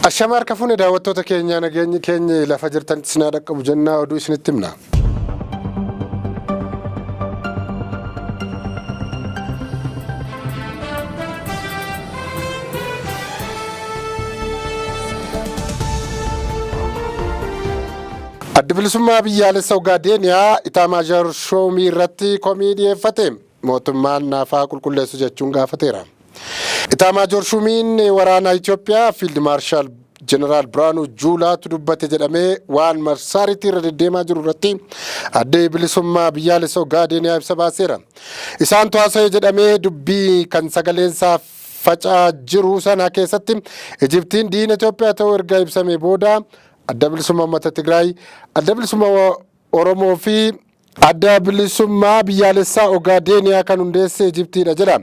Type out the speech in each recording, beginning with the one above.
Ashama harka fuune daawwattoota keenyaa, nageenyi keenya lafa jirtanitti isin haa dhaqqabu jennaa, oduu isinitti himna. Addi Bilisummaa Biyyaalessa Ogaadeeniyaa Itaamaajoor Shuumii irratti komii dhiyeeffate, mootummaan naafaa qulqulleessu jechuun gaafateera. Itaamaajoor Shuumiin waraana Itoophiyaa Fiild Maarshaal Jeneraal Biraanuu Juulaatu dubbate jedhamee waan marsaariitii irra deddeemaa jiru irratti Addi Bilisummaa Biyyaalessa Ogaadeeniyaa ibsa baaseera. Isaantu haasa'e jedhamee dubbii kan sagaleensaa faca'aa jiru sana keessatti Ijiptiin diina Itoophiyaa ta'uu erga ibsamee booda Adda Bilisummaa Uummata Tigraay, Adda Bilisummaa Oromoo fi Adda Bilisummaa Biyyaalessaa Ogaadeeniyaa kan hundeesse Ijiptiidha jedha.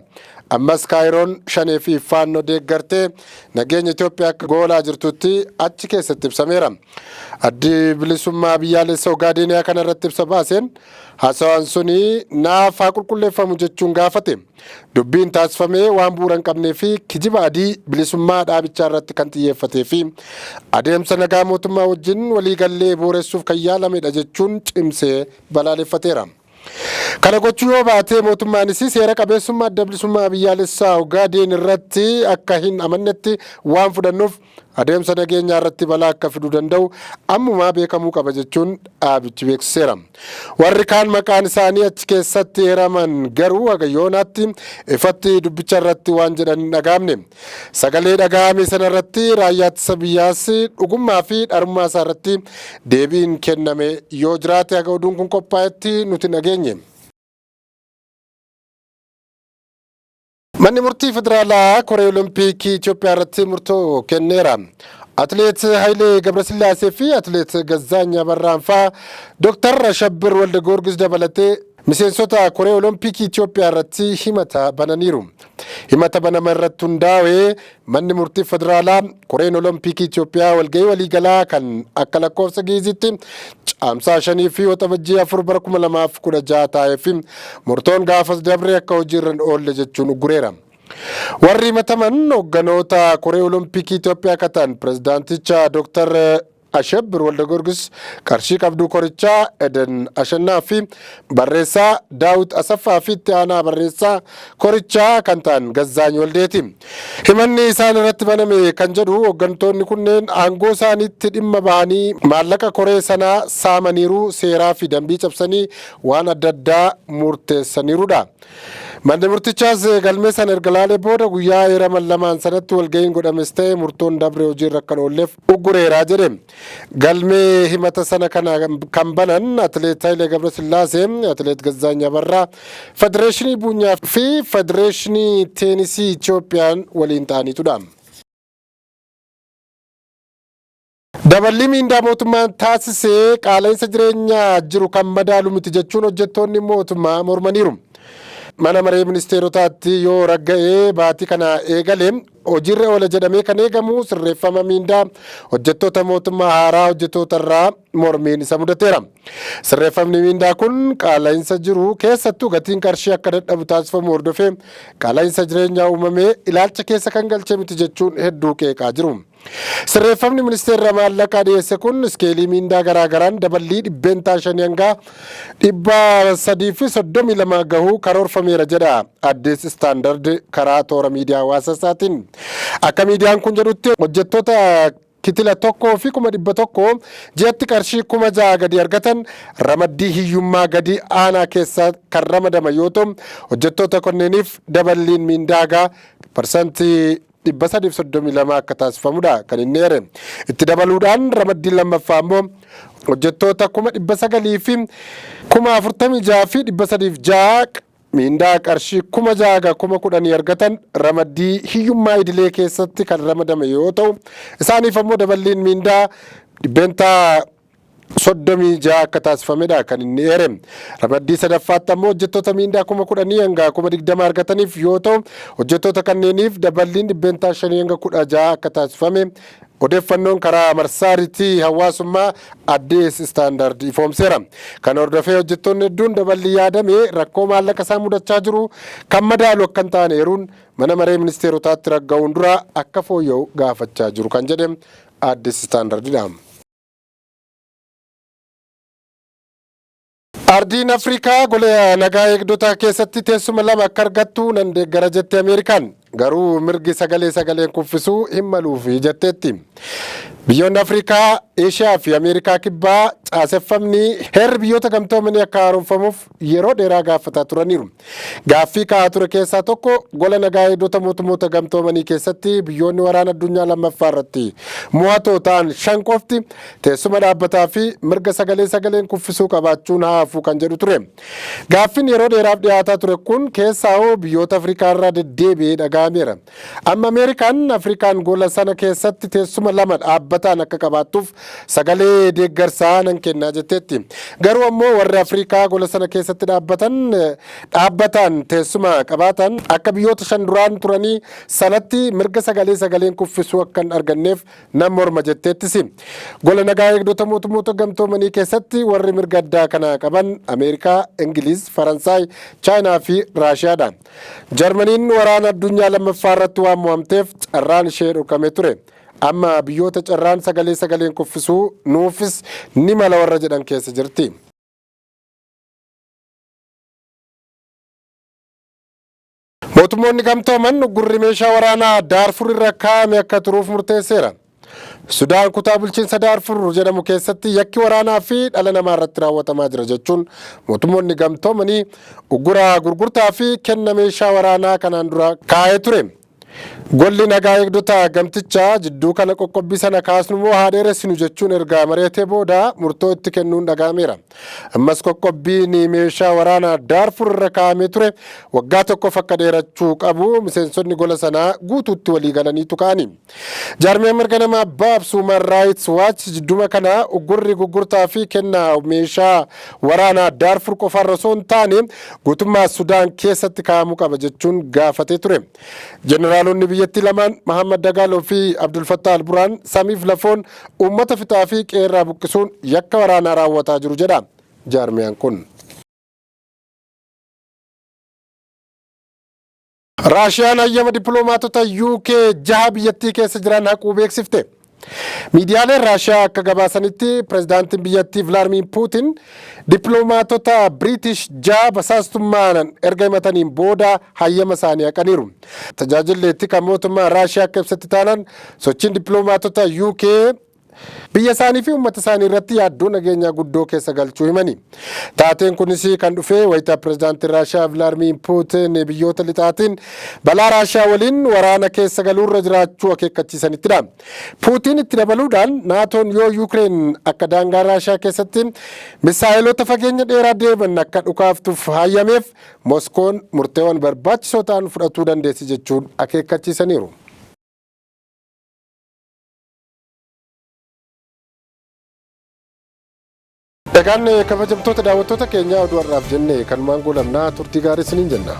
Ammas Kaayiroon Shanee fi Faannoo deeggartee nageenya Itoophiyaa akka goolaa jirtutti achi keessatti ibsameera. Addi Bilisummaa Biyyaalessa Ogaadeeniyaa kana irratti ibsa baaseen, haasawaan suni naaf haa qulqulleeffamu jechuun gaafate. Dubbiin taasifame waan bu'uura hin qabnee fi kijiba adii bilisummaa dhaabichaa irratti kan xiyyeeffatee fi adeemsa nagaa mootummaa wajjin waliigallee booressuuf kan yaalamedha jechuun cimsee balaaleffateera. Kana gochuu yoo baate mootummaanis seera qabeessummaa Adda Bilisummaa Biyyaalessaa Ogaadeen irratti akka hin amannetti waan fudhannuuf adeemsa nageenyaa irratti balaa akka fiduu danda'u ammumaa beekamuu qaba jechuun dhaabichi beeksiseera. Warri kaan maqaan isaanii achi keessatti eeraman garuu haga yoonaatti ifatti dubbicha irratti waan jedhan hin dhaga'amne. Sagalee dhaga'ame sana irratti raayyaa ittisa biyyaas dhugummaa fi dharummaa isaa irratti deebiin kenname yoo jiraate haga oduun kun qophaa'etti nuti hin dhageenye. Manni murtii federaalaa Koree Olompikii Itoophiyaa irratti murtoo kenneera. Atileet Hayilee Gabrasillaasee fi Atileet Gazzaany Abarraan fa'aa Dooktar Ashabbir Walde Goorgis dabalatee miseensota Koree Olompikii Itoophiyaa irratti himata bananiiru. Himata banama irratti hundaa'ee manni murtii federaalaa Koreen Olompikii Itoophiyaa walgahii waliigalaa kan akka lakkoofsa Giizitti Caamsaa 5 fi Waxabajjii 4 bara 2016 taa'ee fi murtoon gaafas dabre akka hojiirra hin oolle jechuun uggureera. Warri himataman hoogganoota Koree Olompikii Itoophiyaa akka ta'an pirezidaanticha Dooktar Ashebbir Waldagoorgis, qarshii qabduu korichaa Eden Ashannaa fi barreessaa Daawit Asaffaa fi itti aanaa barreessaa korichaa kan ta'an Gazzaany Waldeeti. Himanni isaan irratti baname kan jedhu hooggantoonni kunneen aangoo isaaniitti dhimma bahanii maallaqa koree sanaa saamaniiru, seeraa fi dambii cabsanii waan adda addaa murteessaniirudha. Manni murtichaas galmee sana erga laalee booda guyyaa eeraman lamaan sanatti walga'iin godhames ta'e murtoon dabre hojiirra akka hin oolleef uggureera jedhe. Galmee himata sana kana kan banan Atileet Hayilee Gabrasillaasee, Atileet Gazzaany Abarraa, Federeeshinii Buunyaa fi Federeeshinii Teenisii Itoophiyaan waliin ta'aniitudha. Daballii miindaa mootummaan taasise qaala'insa jireenyaa jiru kan madaalu miti jechuun hojjettoonni mootummaa mormaniiru. Mana maree ministeerotaatti yoo ragga'ee baatii kana eegale hojiirra oola jedhamee kan eegamu sirreeffama miindaa hojjettoota mootummaa haaraa hojjettoota irraa mormiin isa mudateera. Sirreeffamni miindaa kun qaala'insa jiru keessattuu gatiin qarshii akka dadhabu taasifamu hordofee qaala'insa jireenyaa uumamee ilaalcha keessa kan galche miti jechuun hedduu qeeqaa jiru. Sirreeffamni ministeerri maallaqaa dhiyeesse kun iskeelii miindaa garaagaraan daballii 5% hanga 332 gahuu karoorfameera jedha Addis Standard karaa toora miidiyaa hawaasa isaatiin. Akka miidiyaan kun jedhutti, hojjettoota kitila 1,100,000 ji'atti qarshii 6,000 gadi argatan ramaddii hiyyummaa gadi aanaa keessa kan ramadaman yoo ta'u, hojjettoota kunneeniif daballiin miindaa hagaa 332% akka taasifamudha kan inni eere. Itti dabaluudhaan ramaddiin lammaffaa immoo hojjettoota 946,306 miindaa qarshii 6,000 haga 10,000 argatan ramaddii hiyyummaa idilee keessatti kan ramadame yoo ta'u, isaaniif ammoo daballiin miindaa dhibbeentaa 36 akka taasifamedha kan inni eere. Ramaddii sadaffaatti ammoo hojjettoota miindaa 10,000 hanga 20,000 argataniif yoo ta'u, hojjettoota kanneeniif daballiin 5% hanga 16 akka taasifame odeeffannoon karaa marsaaritii hawaasummaa Addis Standard ifoomseera. Kana hordofee hojjettoonni hedduun daballi yaadame rakkoo maallaqa isaan mudachaa jiru kan madaalu akka hin taane eeruun mana maree ministeerotaatti ragga'uun dura akka fooyya'u gaafachaa jiru kan jedhe Addis Standardidha. Ardiin Afrikaa gola nagaa eegdotaa keessatti teessuma lama akka argattu nan deeggara jette Ameerikaan. Garuu mirgi sagalee sagaleen kuffisuu hin maluufi jetteetti. Biyyoonni Afrikaa, Eeshiyaa fi Ameerikaa Kibbaa caaseffamni heerri biyyoota gamtoomanii akka haaromfamuuf yeroo dheeraa gaafataa turaniiru. Gaaffii ka'aa ture keessaa tokko gola nagaa eegdota mootummoota gamtoomanii keessatti biyyoonni waraana addunyaa lammaffaa irratti mo'atoo ta'an shan qofti teessuma dhaabbataa fi mirga sagalee sagaleen kuffisuu qabaachuun haa hafu kan jedhu ture. Gaaffiin yeroo dheeraaf dhiyaataa ture kun keessaa hoo biyyoota Afrikaa irraa deddeebi'ee dhaga'ameera. Amma Ameerikaan Afrikaan gola sana keessatti teessuma lama dhaabbataan akka qabaattuuf sagalee deeggarsaa nan kennaa jetteetti. Garuu ammoo warri Afrikaa gola sana keessatti dhaabbatan dhaabbataan teessuma qabaatan akka biyyoota shan duraan turanii sanatti mirga sagalee sagaleen kuffisuu akka hin arganneef nan morma jetteettis. Gola nagaa eegdota mootummoota gamtoomanii keessatti warri mirga addaa kana qaban Ameerikaa, Ingiliz, Faransaay, Chaayinaa fi Raashiyaadha. Jarmaniin waraana addunyaa lammaffaa irratti waan mo'amteef carraan ishee dhorkamee ture. Amma biyyoota carraan sagalee sagaleen kuffisuu nuufis ni mala warra jedhan keessa jirti. Mootummoonni gamtooman uggurri meeshaa waraanaa Daarfur irra kaa'ame akka turuuf murteesseera. Sudaan kutaa bulchiinsa Daarfur jedhamu keessatti yakki waraanaa fi dhala namaa irratti raawwatamaa jira jechuun mootummoonni gamtoomanii uggura gurgurtaa fi kenna meeshaa waraanaa kanaan dura kaa'ee ture. Golli nagaa eegdota gamtichaa jidduu kana qoqqobbii sana kaasnu moo haa dheeressinu jechuun erga mari'atee booda murtoo itti kennuun dhaga'ameera. Ammas qoqqobbiin meeshaa waraanaa Daarfur irra kaa'amee ture waggaa tokkoof akka dheerachuu qabu miseensonni gola sanaa guutuutti walii galaniitu ka'ani. Jaarmiyaan mirga namaa baabsu Human Rights Watch jidduma kana uggurri gurgurtaa fi kenna meeshaa waraanaa Daarfur qofaarra osoo hin taane guutummaa Sudaan keessatti kaa'amuu qaba jechuun gaafatee ture. Jeneraalonni biyyattii lamaan Mahammad Dagaaloo fi Abdul Fattah al-Burhaan samiif lafoon uummata fixaa fi qe'eerraa buqqisuun yakka waraanaa raawwataa jiru jedha jaarmiyaan kun. Raashiyaan hayyama dippiloomaatota UK jaha biyyattii keessa jiran haquu beeksifte. Miidiyaaleen Raashiyaa akka gabaasanitti pirezidaantiin biyyattii Vilaadimiir Puutin dippiloomaatota Biriitish jaha basaastummaan erga himataniin booda hayyama isaanii haqaniiru. Tajaajilli tika mootummaa Raashiyaa akka ibsetti taanaan sochiin dippiloomaatota UK biyya isaanii fi uummata isaanii irratti yaaddoo nageenyaa guddoo keessa galchuu himani. Taateen kunis kan dhufe wayita pirezidaantiin Raashiyaa Vilaadimiir Puutin biyyoota lixaatiin balaa Raashiyaa waliin waraana keessa galuurra jiraachuu akeekkachiisanittidha. Puutin itti dabaluudhaan Naatoon yoo Yuukireen akka daangaa Raashiyaa keessatti misaa'eloota fageenya dheeraa deeman akka dhukaaftuuf hayyameef Moskoon murteewwan barbaachisoo ta'an fudhatuu dandeessi jechuun akeekkachiisaniiru. Egaan kabajamtoota daawwattoota keenyaa oduu har'aaf jenne kanumaan goolabnaa, turtii gaarii isiniin jenna.